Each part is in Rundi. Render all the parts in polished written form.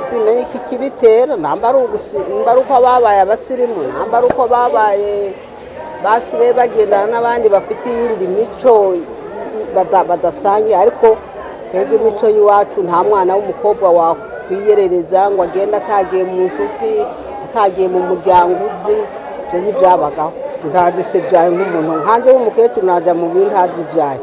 Simenye iki kibitera, namba ari nimba ari uko babaye abasirimu, namba ari uko babaye basigaye bagendana n'abandi bafite iyindi mico badasangiye. Ariko twebwe imico y'iwacu, nta mwana w'umukobwa wakwiyerereza ngo agende atagiye mu nshuti, atagiye mu muryango uzi. Ibyo ntibyabagaho. Ntazi se byawe nk'umuntu nkanjye w'umukecuru najya mu bindi ntazi ibyawe,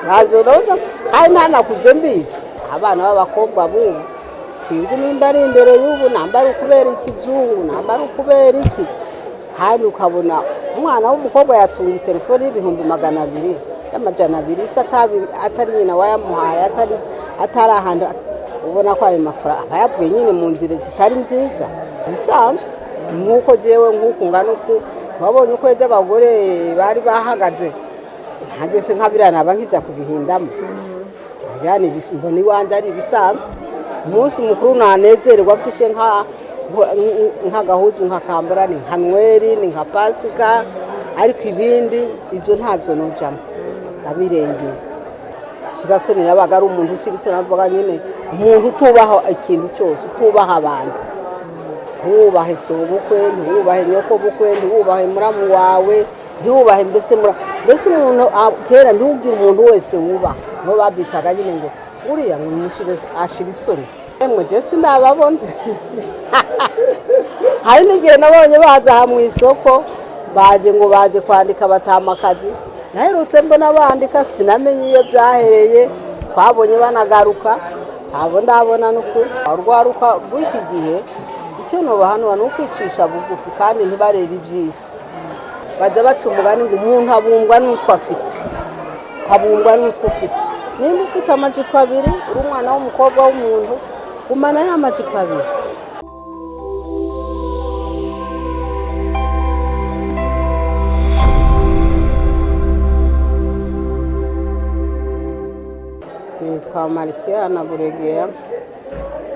ntazo roza kandi ntanakuze mbizi. Abana b'abakobwa b'ubu, sinzi nimba ari indero y'ubu, namba ari ukubera ikizungu, namba ari ukubera iki. Kandi ukabona umwana w'umukobwa yatunga telefone y'ibihumbi 200, y'amajana 200, se atari nyina wayamuhaye, atari ahantu. Ubona ko ayo mafaranga aba yavuye nyine mu nzira zitari nziza. Bisanzwe nk'uko jewe nk'uku ngana uku, wabonye uko ejo abagore bari bahagaze, nkanjye se nka biriya naba nkija kubihindamo? Yani mbona iwanjye ari ibisanzwe. Umunsi mukuru nanezerwa mfishe nk'agahuzu nkakambara, ni nka Nweri, ni nka Pasika, ariko ibindi ibyo ntabyo nujamo, ndabirengeye. Shirasoni yabaga ari umuntu ushira isoni, avuga nyine umuntu utubaha ikintu cyose, utubaha abantu, ntiwubahe sobukwe, ntiwubahe nyokobukwe, ntiwubahe muramu wawe, ntiwubahe mbese mbese umuntu kera ntiwubwire umuntu wese wubaha, niho babyitaga nyine ngo uriya ngo ashira isoni. Emwe, je sindababona. Hari n'igihe nabonye baza aha mu isoko, baje ngo baje kwandika batamakazi. Naherutse mbona bandika, sinamenye iyo byahereye. Twabonye banagaruka, ntabwo ndabona n'ukuri. Urwaruka rw'iki gihe, icyo nobahanura ni ukwicisha bugufi kandi ntibarebe iby'isi. Bajya baca umugani ngo umuntu abumbwa n'utwo afite, abumbwa n'utwo ufite. Nimba ufite amajipo abiri, uri umwana w'umukobwa w'umuntu, gumana ya majipo abiri. Nitwa Marisiana Buregeya.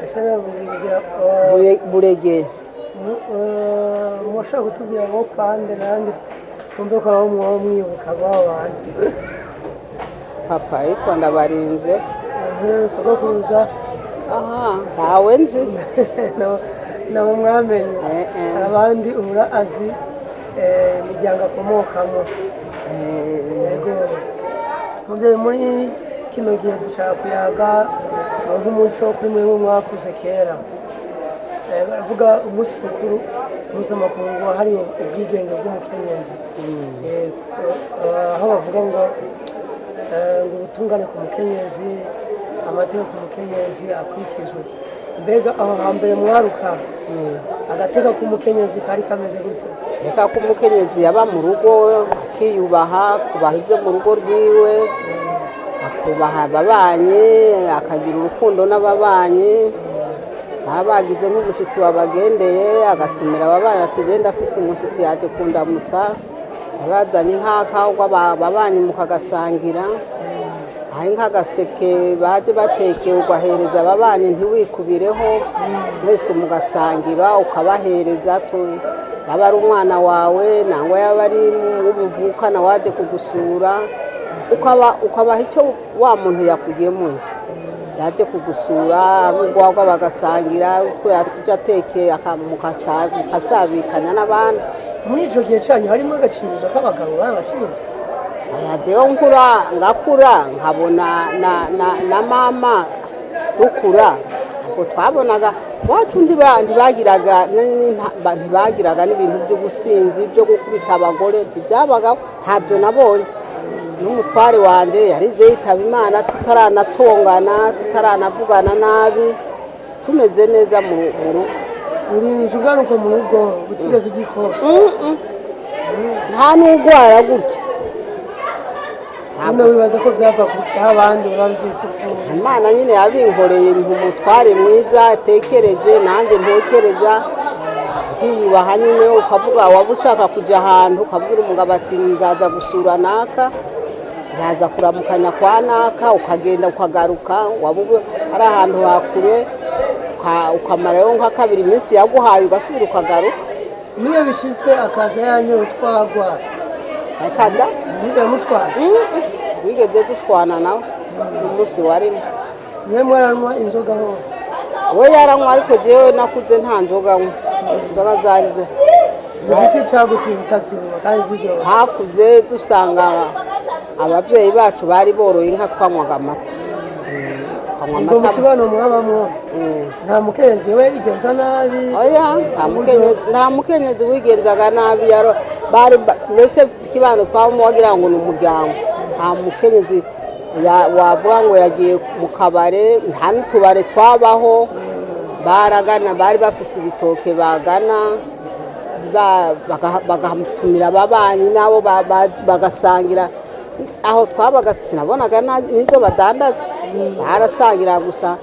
Ese nabugira? Buregeya. Mushobora kutubwira ngo kwande nande, twumve ko aho mwaba mwibuka baba bandi? Papa yitwa Ndabarinze. Sogokuruza? Aha ntawe nzi. Nabo mwamenye? Eh, eh. Abandi ubura azi imiryango akomokamo? Yego mubyeyi, muri kino gihe dushaka kuyaga turonke umuco kuri mwe mwakuze kera. Baravuga umunsi mukuru mpuzamakungu wahariwe ubwigenge bw'umukenyezi. Aho bavuga ngo ubutungane ku mukenyezi, amategeko ku mukenyezi akurikizwe. Mbega aho hambere mwaruka, agateka k'umukenyezi kari kameze gute? Reka ko umukenyezi yaba mu rugo akiyubaha, kubaha ibyo mu rugo rwiwe, akubaha ababanyi, akagira urukundo n'ababanyi. Baba bagize nk'umushyitsi wabagendeye, agatumira ababanyi ati: "Genda, afise umushyitsi yaje kundamutsa." Abazanye nk'akagwa, ababanyi mukagasangira. Hari nk'agaseke baje batekeye, ugahereza ababanyi, ntiwikubireho, mwese mugasangira, ukabahereza. Yaba ari umwana wawe nangwa yaba ari umuvukana waje kugusura, ukabaha icyo wa muntu yakugemuye yaje kugusura. Ari urwagwa bagasangira, uko ibyo atekeye mukasabikanya n'abandi. Muri ico gihe canyu harimo agacirizo k'abagabo babashinze? Aya, jewe nkura, ngakura nkabona na mama dukura, ntabwo twabonaga iwacu. Ntibagiraga n'ibintu by'ubusinzi, byo gukubita abagore, ntibyabagaho, ntabyo nabonye. N'umutware wanjye yarize yitaba Imana tutaranatongana, tutaranavugana nabi, tumeze neza mu rugo. Urinze ugaruka mu rugo utigeze ugikora? Nta n'ugwara gutya. None wibaza ko byava kuki, aho abandi babizipfupfuye? Imana nyine yabinkoreye, impa umutware mwiza atekereje, nanjye ntekereja, nkiyubaha nyine. Ukavuga, waba ushaka kujya ahantu, ukabwira umugabo ati: "Nzaza gusura naka, nzaza kuramukanya kwa naka," ukagenda ukagaruka. Waba ari ahantu hakure, ukamarayo nka kabiri, iminsi yaguhaye, ugasubira ukagaruka. Niyo bishitse akaza yanyoye utwagwa? Akada. Ntiyamushwana? Wigeze dushwana nawe n'umunsi warimo. Niwe mwaranywa inzoga ho? We yaranywa, ariko jewe nakuze nta nzoga nywa, inzoga zari Ni igiki cyagutuye utazinywa kandi ziryoha? Hakuze dusanga ababyeyi bacu bari boroye inka, twanywaga amata. Tukanywa Ubwo mu amata. kibano mwabamwo, nta mukenyezi we igenza nabi? Oya, nta mukenyezi wigenzaga nabi. Bari mbese ikibano twabamo wagira ngo ni umuryango. Nta mukenyezi wavuga ngo yagiye mu kabare, nta n'utubare twabaho. Baragana, bari bafise ibitoke bagana, bagatumira ababanyi nabo bagasangira. Aho twabaga sinabonaga n'izo badandaza, barasangira gusa.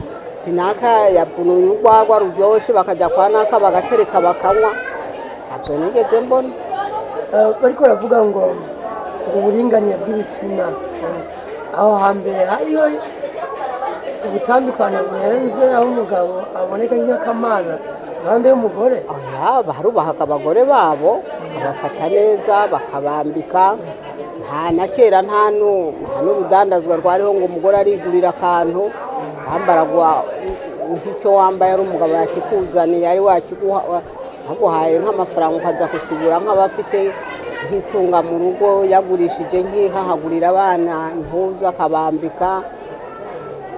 Naka yavunuye urwagwa ruryoshye, bakajya kwa naka bagatereka bakanywa. Ntabyo nigeze mbona. Bariko baravuga ngo uburinganire bw'ibitsina, aho hambere hariho ubutandukane burenze, aho umugabo aboneka nk'akamana iruhande y'umugore? Oya, barubahaga abagore babo, bakabafata neza, bakabambika. Nta na kera nta n'urudandazwa rwariho ngo umugore arigurira akantu. Wambaragwa nk'icyo wambaye ari umugabo yakikuzaniye, ari wakiguha, aguhaye nk'amafaranga ukaza kukigura, nk'abafite nk'itunga mu rugo, yagurishije nk'inka akagurira abana impuzu akabambika.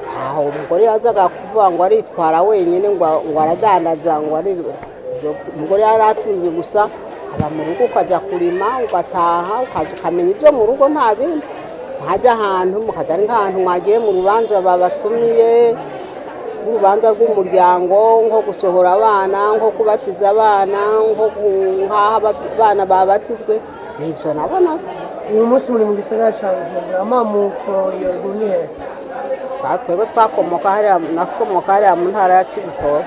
Ntaho umugore yazaga kuvuga ngo aritwara wenyine, ngo aradandaza, ngo ari umugore yari atunzwe gusa aba mu rugo, ukajya kurima ugataha, ukaza ukamenya ibyo mu rugo, nta bindi. Mwajya ahantu, mukajya ari nk'ahantu mwagiye mu rubanza babatumiye, nk'urubanza rw'umuryango, nko gusohora abana, nko kubatiza abana, nk'aho abana babatijwe, nibyo nabonaga. Uyu munsi muri mu gisagara ca Bujumbura, amamuko iyo ruguru ni hehe? Twebwe twakomoka hariya, nakomoka hariya mu ntara ya Cibitoke.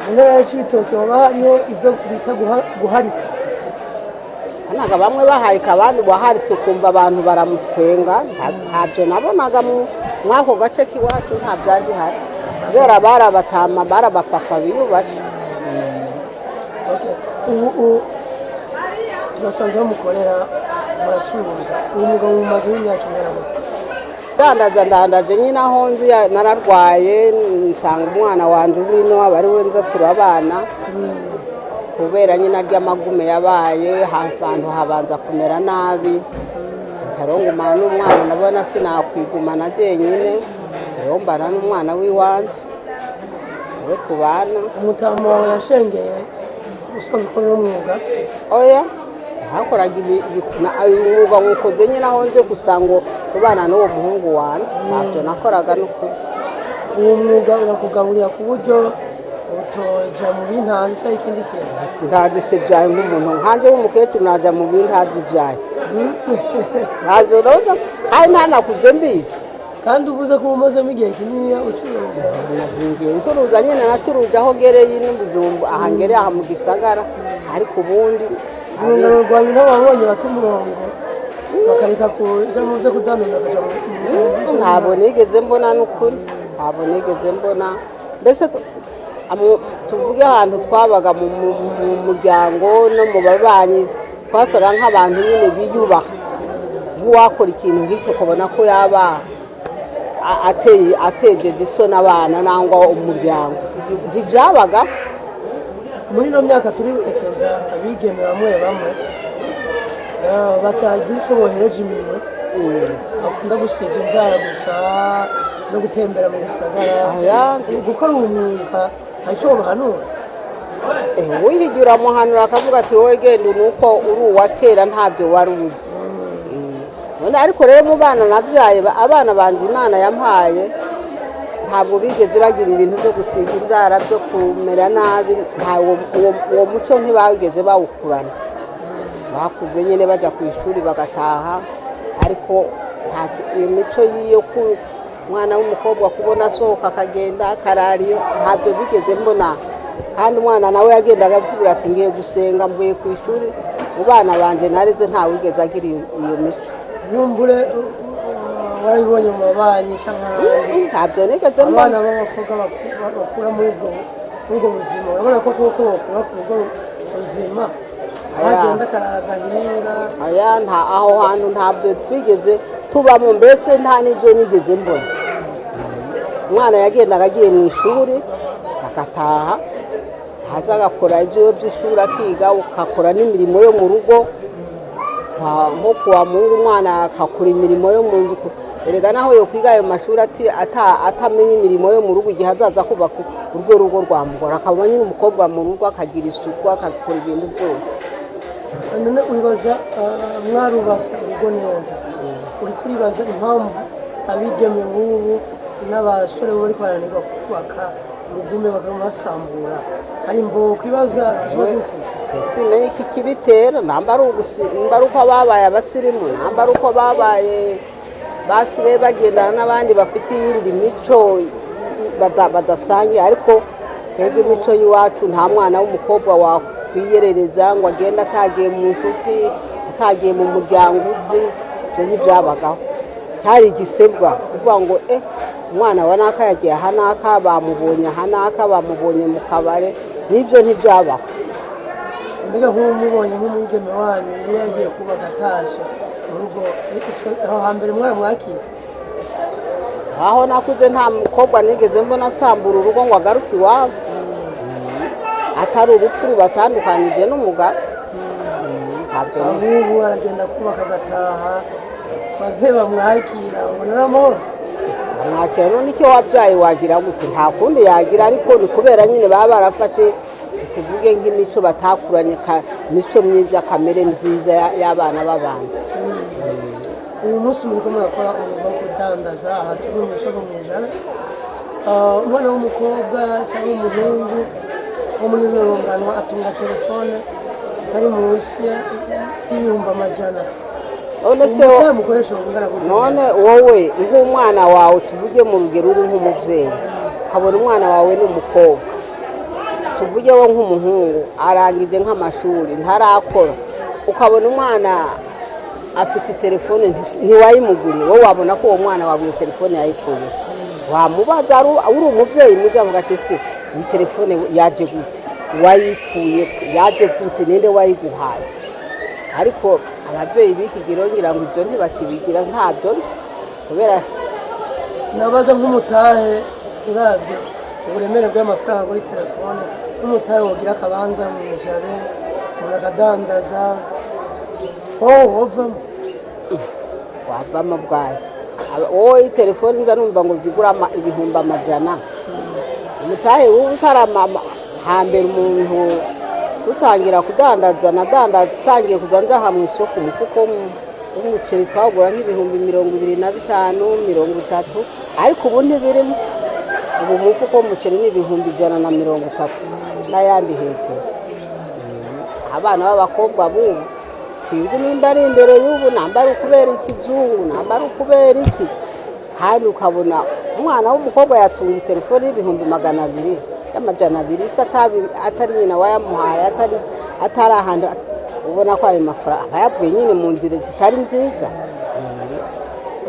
Mu ntara ya Cibitoke hoba hariho ibyo bita guharika? Nabonaga bamwe baharika, abandi waharitse ukumva abantu baramutwenga. Ntabyo nabonaga mw'ako gace k'iwacu, nta byari bihari kubera bari abatama, bari abapapa biyubashe. Okay. Ubu turasanze aho mukorera muracuruza, uyu mugabo mumaze w'imyaka ingana gute? Ndandaza, ndandaje nyine aho nzi. Nararwaye nsanga umwana wanjye uri ino, aba ari we nza turabana, kubera nyine arya amagume yabaye, ahantu habanza kumera nabi. Nkarongumana n'umwana, ndabona sinakwigumana jyenyine, rero n'umwana w'iwanje we tubana. Umutama wawe yashengeye usanzwe ukora uno mwuga? Oya, hakoraga uyu mwuga nywukoze nyine aho nje gusa ngo kubana n'uwo muhungu wanje, ntabyo nakoraga n'ukuri. Uwo mwuga urakugaburira ku buryo utoja mu bintazi cyangwa ikindi kintu? Ntazi se ibyaye, nk'umuntu nkanjye w'umukecuru najya mu bintazi ibyaye? Ntazo roza kandi ntanakuze mbizi. Kandi uvuze ko umazemo igihe kinini ucuruza. Nazingiye ncuruza nyine, nacuruje aho ngereye n'ubujumbu, aha ngereye aha mu gisagara, ariko ubundi Urungano rwanyu n'ababonye bata umurongo bakareka kuja mu byo kudandaza bakaja mu Ntabwo nigeze mbona n'ukuri, ntabwo nigeze mbona. Mbese tuvuge ahantu twabaga mu muryango no mu babanyi, twasaga nk'abantu nyine biyubaha. Nk'uwakora ikintu nk'icyo ukabona ko yaba atejeje isoni abana nangwa umuryango, ntibyabaga. Muri ino myaka turibonekeza abigeme bamwe bamwe batagira ico bohereje iminwe, bakunda gusiga inzara gusa no gutembera mu gisagara. Aya. Gukora uwo mwuga hari ico bahanura? Wihigira uramuhanura akavuga ati: "Wowe genda, ni uko uri uwa kera, ntabyo wari uzi." None ariko rero mu bana nabyaye, abana banje Imana yampaye, ntabwo bigeze bagira ibintu byo gusiga inzara, byo kumera nabi. Nta uwo muco ntibawigeze bawukurana. Bakuze nyine bajya ku ishuri bagataha, ariko nta iyo mico y'iyo ku umwana w'umukobwa kubona asohoka akagenda akarara iyo, ntabyo bigeze mbona. Kandi umwana nawe yagendaga akubwira ati: "Ngiye gusenga, mvuye ku ishuri." Mu bana banje nareze ntawigeze agira iyo mico. Nkumbure warabibonye mu babanyi canke ahandi? Ntabyo nigeze mbona. Abana b'abakobwa bakura muri ubwo buzima, urabona ko kuko bakura ku rugo buzima aho Aya. agenda akarara agahinga? Aya, nta aho hantu ntabyo twigeze tubamo, mbese nta n'ibyo nigeze mbona. Umwana yagendaga agiye mu ishuri. agataha, haza agakora ibyo by'ishuri, akiga, ukakora n'imirimo yo mu rugo. Nko kuwa Mungu umwana akakora imirimo yo mu nzu. Erega naho yo kwiga ayo mashuri atamenya imirimo yo mu rugo, igihe azaza kubaka urwo rugo rwamugora, akaba nyine umukobwa mu rugo, akagira isuku, akakora ibintu byose. None uribaza, mwarubatse urugo neza, uri kuribaza impamvu abigeme b'ubu n'abasore bo bariko barananirwa kubaka urugume bakamasambura, hari imvo kwibaza ziba ziturutse? Simenye iki kibitera, namba ari nimba ari uko babaye abasirimu, namba ari uko babaye basigaye bagendana n'abandi bafite iyindi mico badasangiye. Ariko twebwe imico y'iwacu, nta mwana w'umukobwa wakwiyerereza ngo agende atagiye mu nshuti, atagiye mu muryango uzi. Ibyo ntibyabagaho, cyari igisebwa kuvuga ngo umwana wa naka yagiye aha naka, bamubonye aha naka, bamubonye mu kabare. N'ibyo ntibyabaho. Mbega nk'umubonye nk'umwigeme wanyu yari yagiye kubaka atashe mu rugo, aho hambere mwaramwakira? Aho nakuze nta mukobwa nigeze mbona asambura urugo ngo agaruke iwabo, atari urupfu rubatandukanije n'umugabo. Ntabyo Ahubwo aragenda kubaka agataha, abavyeyi bamwakira, ubona ari amahoro? Mwakira. None icyo wabyaye wagira gute? Nta kundi yagira. Ariko ni kubera nyine baba barafashe, tuvuge nk'imico batakuranye, imico myiza, kamere nziza y'abana b'abantu. Uyu munsi muriko murakora umwuga wo kudandaza aha turi mu isoko mu Ijana. Umwana w'umukobwa cyangwa umuhungu wo muri runo rungano atunga telefone itari munsi y'ibihumbi 100. None se Umutahe mukoresha ungana gute? None wowe nk'umwana wawe, tuvuge mu rugero uri nk'umubyeyi, ukabona umwana wawe ni umukobwa, tuvuge wo nk'umuhungu arangije nk'amashuri ntarakora, ukabona umwana afite telefone ntiwayimuguriye, wowe wabona ko uwo mwana wawe iyo telefone yayikuye, wamubaza uri umubyeyi mwiza, avuga ati: "Se iyi telefone yaje gute? Wayikuye, yaje gute? Ninde wayiguhaye?" Ariko ababyeyi b'iki gihe ngira ngo ibyo ntibakibigira, ntabyo nzi kubera. Nabaza nk'umutahe, uravye uburemere bw'amafaranga kuri telefone, nk'umutahe wogira akabanza mu Ijabe, umuntu akadandaza, wowe wovamo? Wavamo bwayo. Wowe iyi telefone nza numva ngo zigura 100,000, umutahe w'ubu utarama. Hambere umuntu dutangira kudandaza, nadandaza utangiye kuza njaha mu isoko, umufuko w'umuceri twawugura nk'ibihumbi 25, 30, ariko ubu ntibirimo. Ubu umufuko w'umuceri ni 130,000 n'ayandi hejuru. Abana b'abakobwa b'ubu sinzi nimba ari indero y'ubu, namba ari ukubera ikizungu, namba ari ukubera iki, kandi ukabona umwana w'umukobwa yatunga telefone y'ibihumbi 200, y'amajana 200, se atari nyina wayamuhaye, atari ahantu. Ubona ko ayo mafaranga aba yavuye nyine mu nzira zitari nziza.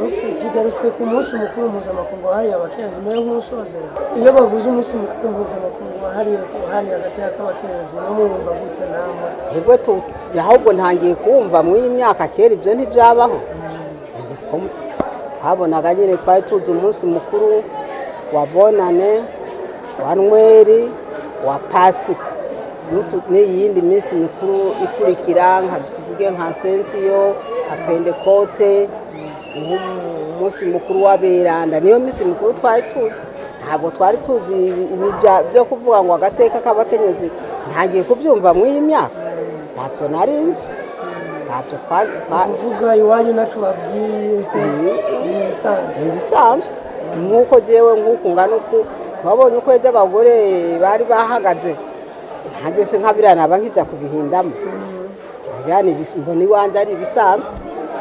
Okay, tugarutse ku munsi mukuru mpuzamakungu wahariwe abakenyezi. Mbere nk'usozera, iyo bavuze umunsi mukuru mpuzamakungu wahariwe agateka k'abakenyezi, no mwumva gute namwe? Twebwe ahubwo ntangiye kuwumva muri iyi myaka. Kera ibyo ntibyabaho. Twabonaga nyine, twari tuzi umunsi mukuru wa Bonane, wa Nweri, wa Pasika, n'iyindi minsi mikuru ikurikira, nka tuvuge nka Nsensiyo, nka Pentekote, nk'umunsi mukuru w'aberanda. Niyo minsi mikuru twari tuzi. Ntabwo twari tuzi ibi byo kuvuga ngo agateka k'abakenyezi. Ntangiye kubyumva muri iyi myaka, ntabyo nari nzi, ntabyo twari Kuvuga iwanyu nacu babwiye ni ibisanzwe? Ni ibisanzwe. Nk'uko jyewe nk'uku ngana uku, wabonye uko ejo abagore bari bahagaze, nkanjye se nka biriya naba nkijya kubihindamo? Yani mbona iwanjye ari ibisanzwe.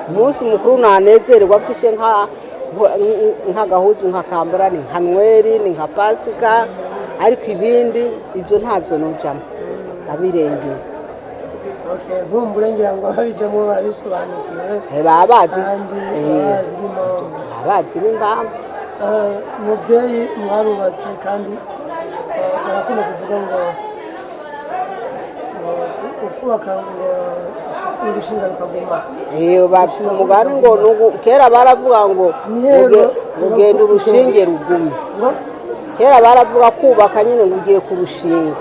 Umunsi mukuru nanezerwa mfishe nk'agahuzu nkakambara ni nka Nweri, ni nka Pasika, ariko ibindi ibyo ntabyo nujamo, ndabirengeye. Okay, nkumbure ngira ngo ababijamo barabisobanukiwe. Baba bazi. Kandi bazi n'impamvu. Baba bazi n'impamvu. Mubyeyi, mwarubatse kandi barakunda kuvuga ngo ukubaka ngo urushinga rukaguma. Iyo baca umugani ngo kera baravuga ngo Ni hehe rugenda urushinge rugume. Ngo? Kera baravuga kubaka nyine ngo ugiye kurushinga,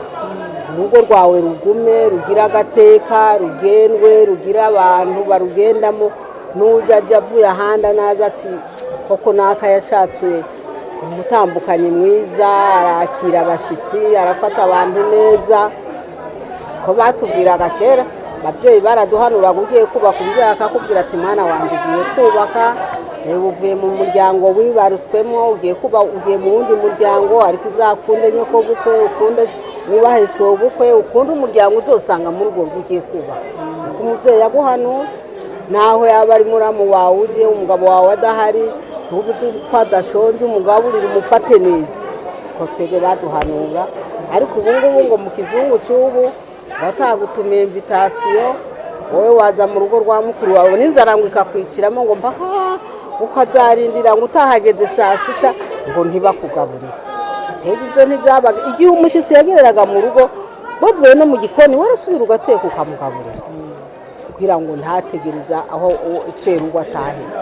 urugo rwawe rugume rugire agateka, rugendwe, rugire abantu barugendamo. N'ujya ajya avuye ahandi anaza ati koko naka yashatse umutambukanyi mwiza, arakira abashyitsi, arafata abantu neza. Ko batubwiraga kera, ababyeyi baraduhanuraga, ugiye kubaka, umubyeyi akakubwira ati mwana wanjye, ugiye kubaka, reba uvuye mu muryango wibarutswemo, ugiye kuba ugiye mu wundi muryango, ariko uzakunde nyoko bukwe, ukunde wubahe sobukwe, ukunde umuryango uzosanga muri urwo rugo ugiye kubaka. Kuko umubyeyi yaguhanura, naho yaba ari muramu wawe, ugiye umugabo wawe adahari, ntuba uzi ko adashonje, umugaburire, umufate neza. Ko twebwe baduhanura. Ariko ubu ngubu ngo mu kizungu cy'ubu batagutumiye invitation, wowe waza mu rugo rwa mukuru wawe n'inzara ngo ikakwiciramo, ngo mpaka ukazarindira ngo utahageze saa sita ngo ntibakugaburire. Rero ibyo ntibyabaga. Igihe umushyitsi yagereraga mu rugo, bavuye no mu gikoni, warasubira ugateka ukamugaburira, kugira ngo ntategereza aho serugo atahira.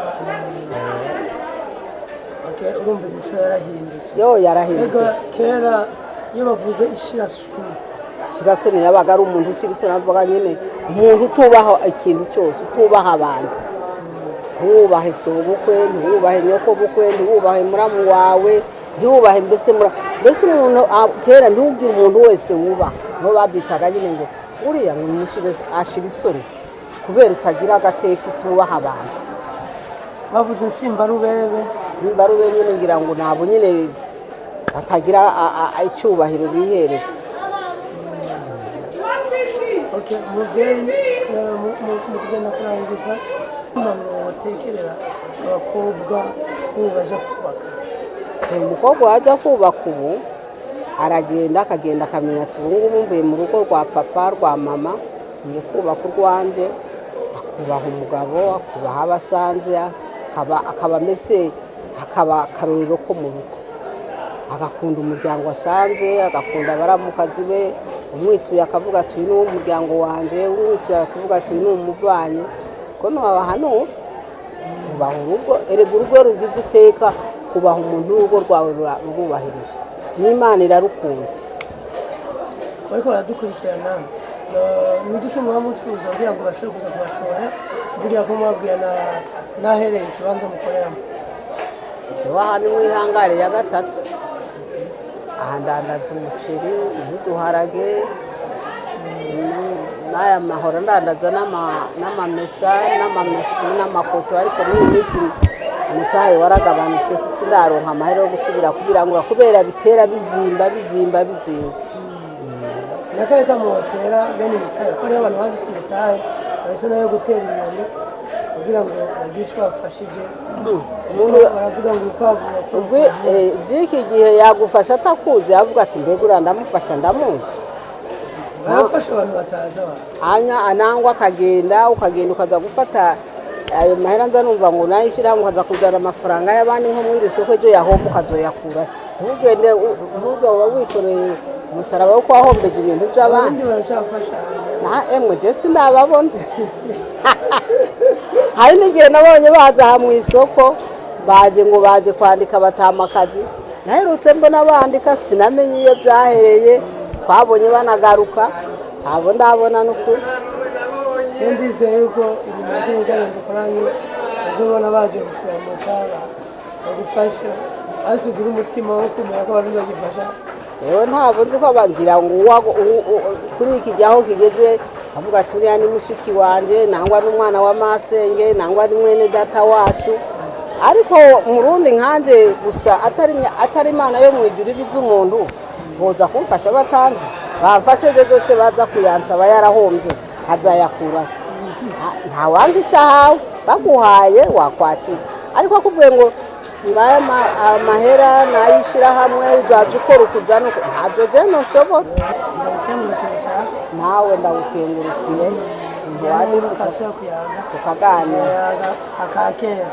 Okay, urumva imico yarahindutse. Yo, Mbega yarahindutse. Kera iyo bavuze ishirasoni? Shirasoni yabaga ari umuntu ushyira isoni, avuga nyine umuntu utubaha ikintu cyose, utubaha abantu, ntiwubahe sobukwe, ntiwubahe nyokobukwe, ntiwubahe muramu wawe, ntiwubahe mbese mbese umuntu kera ntiwubwire umuntu wese wubaha, niho babyitaga nyine ngo uriya ngo ashira isoni, kubera utagira agateka, utubaha abantu. Bavuze insimbarubebe? Simbarube nyine ngira ngo nabo nyine batagira icyubahiro bihereza. Okay, muvyeyi, mu kugenda kurangiza, impanuro wotekerera abakobwa ubu baja kubaka? Umukobwa wajya kubaka ubu aragenda, akagenda akamenya ati ubu ngubu mvuye mu rugo rwa papa, rwa mama, ngiye kubaka urwanjye. Akubaha umugabo, akubaha abo asanze, akaba ameze, akaba akarorero ko mu rugo, agakunda umuryango asanze, agakunda abaramukazi be. Umwituye akavuga ati uyu ni uw'umuryango wanjye, umwituye akavuga ati uyu ni umuvanyi. Ko ntiwabahanura kubaha urugo, erega urugo rugize iteka, kubaha umuntu, urugo rwawe rurubahirizwa n'Imana irarukunda. Bariko baradukurikirana, ni uduki muba mucuruza kugira ngo bashobore kuza kubashora, kugira ko mubabwira n'ahereye ikibanza mukoreramo? Jewe aha ni mu ihangare ya gatatu. Aha ndandaza umuceri n'uduharage n'aya mahoro, ndandaza n'amamesa n'amakoto. Ariko muri iyi minsi umutahe waragabanutse, sindaronka amahera yo gusubira kubirangura kubera bitera bizimba, bizimba, bizimba. Nakahe kamotera bene imitahe, ko hariho abantu bafise imitahe babisa nayo gutera inyoni kugira ngo bagire ico bafashije? Umuntu baravuga ngo urukwavu ubwo by'iki gihe yagufasha atakuzi, yavuga ati mbega uriya ndamufasha, ndamuzi. Barafasha abantu batazi abantu. Hanyuma anangwa akagenda, ukagenda ukaza gufata ayo mahera, nza numva ngo nayo ishyirahamwe, ukaza kuzana amafaranga y'abandi nko muri iri soko, ejo yahomba ukazoyakura. Ntugende ntuzoba wikoreye umusaraba wo wahombeje ibintu by'abandi. Abandi baracafashanya. Na emwe je sindababona. Hari n'igihe nabonye baza aha mu isoko, baje ngo baje kwandika batamakazi. Naherutse mbona bandika, sinamenye iyo byahereye. Twabonye banagaruka, ntabwo ndabona n'ukuri. Iyo ndizeye yuko inyuma y'ibiganiro dukoranye bazobona baje kukuramutsa, bagufasha, hasi ugire umutima wo kumenya ko abarundi bagifasha. Rero ntabwo nzi ko bagira ngo kuri iki gihe aho kigeze avuga ati uriya ni mushiki wanjye, nangwa n'umwana wa masenge, nangwa ni mwene data wacu. Ariko mu rundi nkanjye gusa, atari Imana yo mu ijuru ibizi, umuntu boza kumfasha batanze, bamfashe rwose, baza kuyansaba yarahombye azayakura? Ntawanga icyo ahawe, baguhaye wakwakira. Ariko akubwiye ngo ngaya amahera nayishyirahamwe, uzajya ukora ukujya uku, ntabyo je ntushobora. Ndagukengurukira cyane. Nawe ndagukengurukiye, ntiwaje tukasubira kuyaga. Tukaganira. Kuyaga akakera.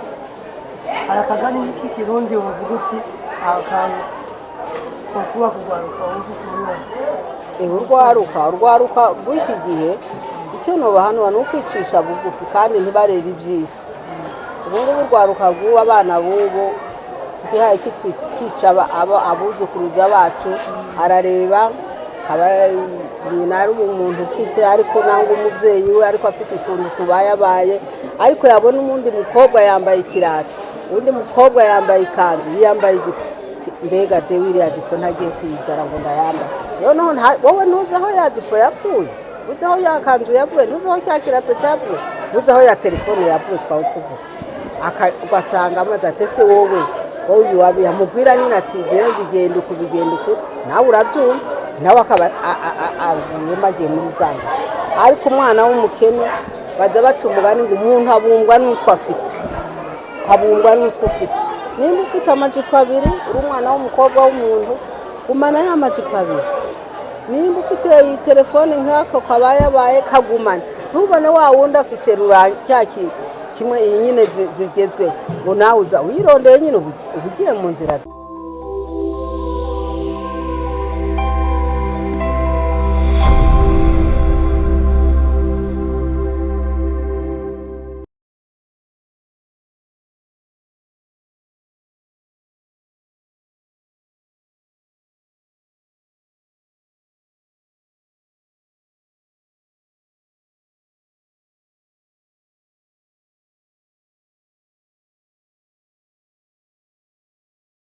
Hari akagani k'ikirundi wovuga uti aha kantu ko kuba kugwaruka wumvise muri wowe? Urwaruka rw'iki gihe, icyo nubahanura ni ukwicisha bugufi kandi ntibarebe iby'isi. Ubu ngubu urwaruka rw'ubu, abana b'ubu Kihaye kica abuzukuruza bacu. Arareba aba nyina ari umuntu ufise, ariko nangwa umubyeyi we, ariko afite utuntu tubayabaye, ariko yabona uwundi mukobwa yambaye ikirato, uwundi mukobwa yambaye ikanzu, yambaye ijipo. Mbega jewe iriya jipo ntagiye kwizara ngo ndayambaye? Noneho wowe ntuzi aho ya jipo yavuye, ntuzi aho ya kanzu yavuye, ntuzi aho cya kirato cyavuye, ntuzi aho ya telefone yavuye. Twaba tuvuga, ugasanga amaze ati: "Ese wowe uyu yamubwira nyine ati: 'Jewe bigenda uku, bigenda uku,' nawe urabyumva, nawe akaba avuyemo agiye muri za ngeso." Ariko umwana w'umukene, baza baca umugani ngo umuntu abumbwa n'utwo afite, abumbwa n'utwo ufite. Nimba ufite amajipo abiri, uri umwana w'umukobwa w'umuntu, gumana ya majipo abiri. Nimba ufite iyi telefone nk'ako kabayabaye, kagumane. Ntubone wa wundi afishe cya kimwe, iyi nyine zigezweho, ngo nawe uza uyirondeye nyine, uba ugiye mu nzira.